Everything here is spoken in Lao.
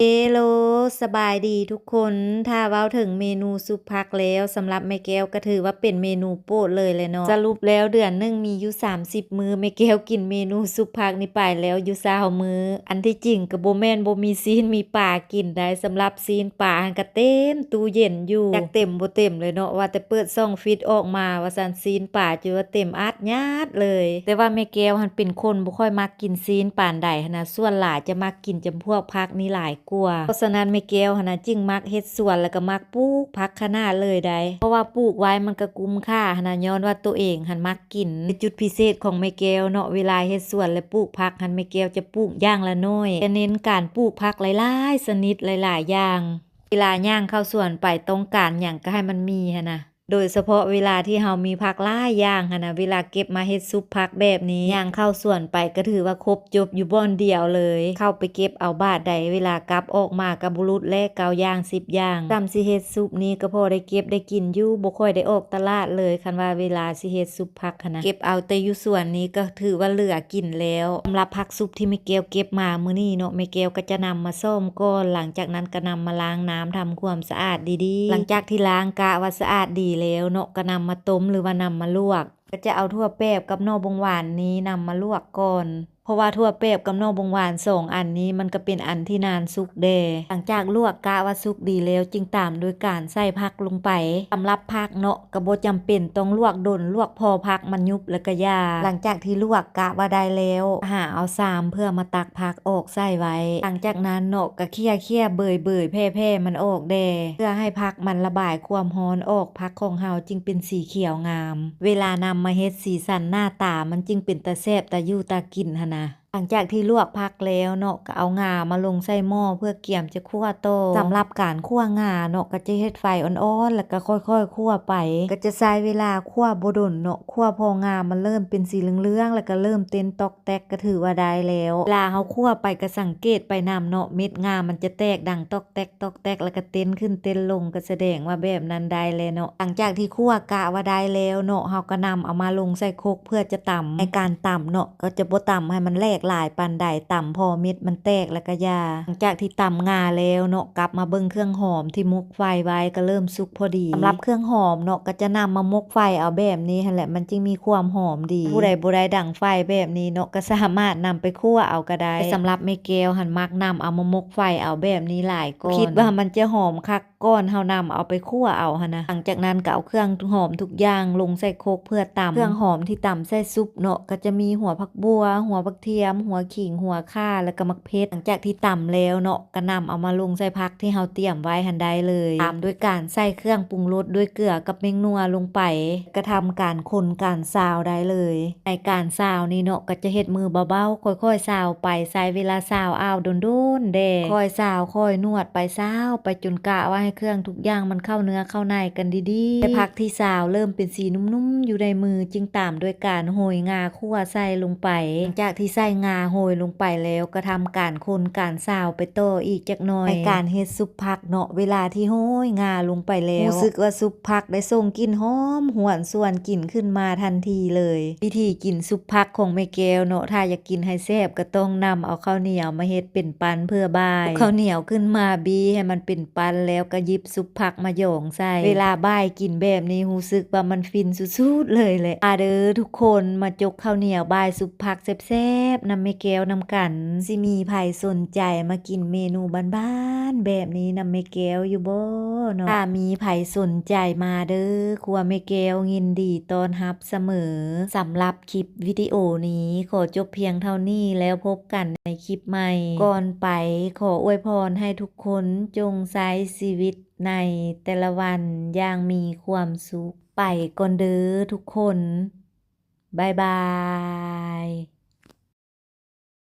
ເຮໂລ ສະບາຍດີທຸກຄົນ. ຖ້າເວົ້າເຖິງເມນູຊຸບຜັກແລ້ວ ສຳລັບແມ່ແກ້ວກໍຖືວ່າເປັນເມນູໂປດເລີຍແຫຼະເນາະ. ສະຫຼຸບແລ້ວເດືອນໜຶ່ງມີຢູ່ສາມສິບມື້ ແມ່ແກ້ວກິນເມນູຊຸບຜັກນີ້ໄປແລ້ວຢູ່ຊາວມື້. ອັນທີ່ຈິງກໍບໍ່ແມ່ນບໍ່ມີຊີ້ນມີປາກິນໄດ໋, ສຳລັບຊີ້ນປາຫັ້ນກໍເຕັມຕູ້ເຢັນຢູ່ ຈັກເຕັມບໍ່ເຕັມເລີຍເນາະ, ວ່າແຕ່ເປີດຊ່ອງຟຣີດອອກມາວ່າຊັ້ນ, ຊີ້ນປາຈົນວ່າເຕັມອາດຍາດເລີຍ. ແຕ່ວ່າແມ່ແກ້ວຫັ້ນເປັນຄົນບໍ່ຄ່ອຍມັກກິນຊີ້ນປານໃດຫັ້ນນະ, ສ່ວນຫຼາຍຈະມັກກິນຈຳພວກຜັກນີ້ຫຼາຍ ກວ່າ. ເພາະສະນັ້ນແມ່ແກ້ວຫັ້ນນະຈຶ່ງມັກເຮັດສວນ ແລ້ວກໍມັກປູກຜັກຂະໜາດເລີຍໄດ໋, ເພາະວ່າປູກໄວ້ມັນກໍກຸ້ມຄ່າຫັ້ນນະ, ຍ້ອນວ່າໂຕເອງຫັ້ນມັກກິນ. ຈຸດພິເສດຂອງແມ່ແກ້ວເນາະ, ເວລາເຮັດສວນ ແລະ ປູກຜັກຫັ້ນ ແມ່ແກ້ວຈະປູກຢ່າງລະໜ້ອຍ, ຈະເນັ້ນການປູກຜັກຫຼາຍໆຊະນິດ ຫຼາຍໆຢ່າງ. ເວລາຍ່າງເຂົ້າສວນໄປ ຕ້ອງການຫຍັງກໍໃຫ້ມັນມີຫັ້ນນະ. ໂດຍສະເພາະເວລາທີ່ເຮົາມີຜັກຫຼາຍຢ່າງຫັ້ນນະ, ເວລາເກັບມາເຮັດຊຸບຜັກແບບນີ້ ຍ່າງເຂົ້າສວນໄປກໍຖືວ່າຄົບຈົບຢູ່ບ່ອນດຽວເລີຍ. ເຂົ້າໄປເກັບເອົາບາດໃດ ເວລາກັບອອກມາກໍບໍ່ຫຼຸດແລ້ວ ເກົ້າຢ່າງ ສິບຢ່າງ. ສ່ຳຊິເຮັດຊຸບນີ້ກໍພໍໄດ້ເກັບໄດ້ກິນຢູ່, ບໍ່ຄ່ອຍໄດ້ອອກຕະຫຼາດເລີຍ. ຄັນວ່າເວລາຊິເຮັດຊຸບຜັກຫັ້ນນະ, ເກັບເອົາແຕ່ຢູ່ສວນນີ້ກໍຖືວ່າເຫຼືອກິນແລ້ວ. ສຳລັບຜັກຊຸບທີ່ແມ່ແກ້ວເກັບມາມື້ນີ້ເນາະ, ແມ່ແກ້ວກໍຈະນຳມາສ້ອມກ່ອນ, ຫຼັງຈາກນັ້ນກໍນຳມາລ້າງນ້ຳ ທຳຄວາມສະອາດດີໆ. ຫຼັງຈາກທີ່ລ້າງ ກະວ່າສະອາດດີແລ້ວເນາະ, ກໍນຳມາຕົ້ມ ຫຼືວ່ານຳມາລວກ. ກໍຈະເອົາຖົ່ວແປບກັບໜໍ່ບົງຫວານນີ້ນຳມາລວກກ່ອນ, ເພາະວ່າຖົ່ວແປບກັບໜໍ່ບົງຫວານສອງອັນນີ້ ມັນກໍເປັນອັນທີ່ນານສຸກແດ່. ຫຼັງຈາກລວກກະວ່າສຸກດີແລ້ວ ຈຶ່ງຕາມດ້ວຍການໃສ່ຜັກລົງໄປ. ສຳລັບຜັກເນາະ ກໍບໍ່ຈຳເປັນຕ້ອງລວກດົນ, ລວກພໍຜັກມັນຍຸບແລ້ວກໍຢ່າ. ຫຼັງຈາກທີ່ລວກກະວ່າໄດ້ແລ້ວ, ຫາເອົາຊາມເພື່ອມາຕັກຜັກອອກໃສ່ໄວ້. ຫຼັງຈາກນັ້ນເນາະ ກໍເຄ່ຍໆ ເບີຍໆ ແຜ່ໆມັນອອກແດ່ ເພື່ອໃຫ້ຜັກມັນລະບາຍຄວາມຮ້ອນອອກ, ຜັກຂອງເຮົາຈຶ່ງເປັນສີຂຽວງາມ. ເວລານຳມາເຮັດ ສີສັນໜ້າຕາມັນຈຶ່ງເປັນຕາແຊບຕາຢູ່ຕາກິນຫັ້ນນະ. ຫຼັງຈາກທີ່ລວກຜັກແລ້ວເນາະ ກໍເອົາງາມາລົງໃສ່ໝໍ້ເພື່ອກຽມຈະຂົ້ວຕໍ່. ສຳລັບການຂົ້ວງາເນາະ ກໍຈະເຮັດໄຟອ່ອນໆ ແລ້ວກໍຄ່ອຍໆຂົ້ວໄປ. ກໍຈະໃຊ້ເວລາຂົ້ວບໍ່ດົນເນາະ, ຂົ້ວພໍງາມັນເລີ່ມເປັນສີເຫຼືອງໆ ແລ້ວກໍເລີ່ມເຕັ້ນຕອກແຕກ ກໍຖືວ່າໄດ້ແລ້ວ. ເວລາເຮົາຂົ້ວໄປກໍສັງເກດໄປນຳເນາະ, ເມັດງາມັນຈະແຕກດັງຕອກແຕກ ຕອກແຕກ ແລ້ວກໍເຕັ້ນຂຶ້ນເຕັ້ນລົງ ກໍສະແດງວ່າແບບນັ້ນໄດ້ແລ້ວເນາະ. ຫຼັງຈາກທີ່ຂົ້ວກະວ່າໄດ້ແລ້ວເນາະ, ເຮົາກໍນຳເອົາມາລົງໃສ່ຄົກເພື່ອຈະຕຳ. ໃນການຕຳເນາະ ກໍຈະບໍ່ຕຳໃຫ້ມັນແຫຼກຫຼາຍປານໃດ, ຕຳພໍເມັດມັນແຕກແລ້ວກໍຢ່າ. ຫຼັງຈາກທີ່ຕຳງາແລ້ວເນາະ, ກັບມາເບິ່ງເຄື່ອງຫອມທີ່ໝົກໄຟໄວ້ ກໍເລີ່ມສຸກພໍດີ. ສຳລັບເຄື່ອງຫອມເນາະ ກໍຈະນຳມາໝົກໄຟເອົາແບບນີ້ຫັ້ນແຫຼະ, ມັນຈຶ່ງມີຄວາມຫອມດີ. ຜູ້ໃດບໍ່ໄດ້ດັງໄຟແບບນີ້ເນາະ ກໍສາມາດນຳໄປຂົ້ວເອົາກໍໄດ້. ແຕ່ສຳລັບແມ່ແກ້ວຫັ້ນ ມັກນຳເອົາມາໝົກໄຟເອົາແບບນີ້ຫຼາຍກ່ອນ. ຄິດວ່າມັນຈະຫອມຄັກ ກ່ອນເຮົານຳເອົາໄປຂົ້ວເອົາຫັ້ນນະ. ຫຼັງຈາກນັ້ນກໍເອົາເຄື່ອງຫອມທຸກຢ່າງລົງໃສ່ຄົກເພື່ອຕຳ. ເຄື່ອງຫອມທີ່ຕຳໃສ່ຊຸບເນາະ ກໍຈະມີຫົວຜັກບົ່ວ, ຫົວຜັກທຽມ, ຫົວຂີງ, ຫົວຂ່າ ແລ້ວກໍໝາກເຜັດ. ຫຼັງຈາກທີ່ຕຳແລ້ວເນາະ ກໍນຳເອົາມາລົງໃສ່ຜັກທີ່ເຮົາຕຽມໄວ້ຫັ້ນໄດ້ເລີຍ. ຕາມດ້ວຍການໃສ່ເຄື່ອງປຸງລົດດ້ວຍເກືອກັບແປ້ງນົວລົງໄປ, ກະທຳການຄົນການຊາວໄດ້ເລີຍ. ໃນການຊາວນີ້ເນາະ ກໍຈະເຮັດມືເບົາໆ ຄ່ອຍໆຊາວໄປ, ໃຊ້ເວລາຊາວອ້າວດົນໆແດ່. ຄ່ອຍຊາວ ຄ່ອຍນວດໄປ ຊາວໄປຈົນກະວ່າໃຫ້ເຄື່ອງທຸກຢ່າງມັນເຂົ້າເນື້ອເຂົ້າໃນກັນດີໆ. ແຕ່ຜັກທີ່ຊາວເລີ່ມເປັນສີນຸ້ມໆຢູ່ໃນມື ຈຶ່ງຕາມດ້ວຍການໂຮຍງາຂົ້ວໃສ່ລົງໄປ. ຫຼັງຈາກທີ່ໃສ່ງາໂຮຍລົງໄປແລ້ວ ກໍທຳການຄົນການຊາວໄປຕໍ່ອີກຈັກໜ້ອຍ. ໃນການເຮັດຊຸບຜັກເນາະ ເວລາທີ່ໂຮຍງາລົງໄປແລ້ວ ຮູ້ສຶກວ່າຊຸບຜັກໄດ້ສົ່ງກິ່ນຫອມຫວນຊວນກິ່ນຂຶ້ນມາທັນທີເລີຍ. ວິທີກິນຊຸບຜັກຂອງແມ່ແກ້ວເນາະ ຖ້າຢາກກິນໃຫ້ແຊບ ກໍຕ້ອງນຳເອົາເຂົ້າໜຽວມາເຮັດເປັນປັ້ນເພື່ອບ່າຍ. ເອົາເຂົ້າໜຽວຂຶ້ນມາບີ່ໃຫ້ມັນເປັນປັ້ນແລ້ວ ກໍຫຍິບຊຸບຜັກມາຢອງໃສ່. ເວລາບ່າຍກິນແບບນີ້ ຮູ້ສຶກວ່າມັນຟິນສຸດໆເລີຍແຫຼະ. ມາເດີທຸກຄົນ ມາຈົກເຂົ້າໜຽວບ່າຍຊຸບຜັກແຊບໆນຳແມ່ແກ້ວນຳກັນ. ຊິມີໃຜສົນໃຈມາກິນເມນູບ້ານໆແບບນີ້ນຳແມ່ແກ້ວຢູ່ບໍ່ເນາະ? ຖ້າມີໃຜສົນໃຈມາເດີ, ຄົວແມ່ແກ້ວຍິນດີຕ້ອນຮັບສະເໝີ. ສຳລັບຄລິບວິດີໂອນີ້ ຂໍຈົບພຽງເທົ່ານີ້ ແລ້ວພົບກັນໃນຄລິບໃໝ່. ກ່ອນໄປ ຂໍອວຍພອນໃຫ້ທຸກຄົນຈົ່ງໃຊ້ຊີວິດໃນແຕ່ລະວັນຢ່າງມີຄວາມສຸກ. ໄປກ່ອນເດີທຸກຄົນ. ບາຍບາຍ.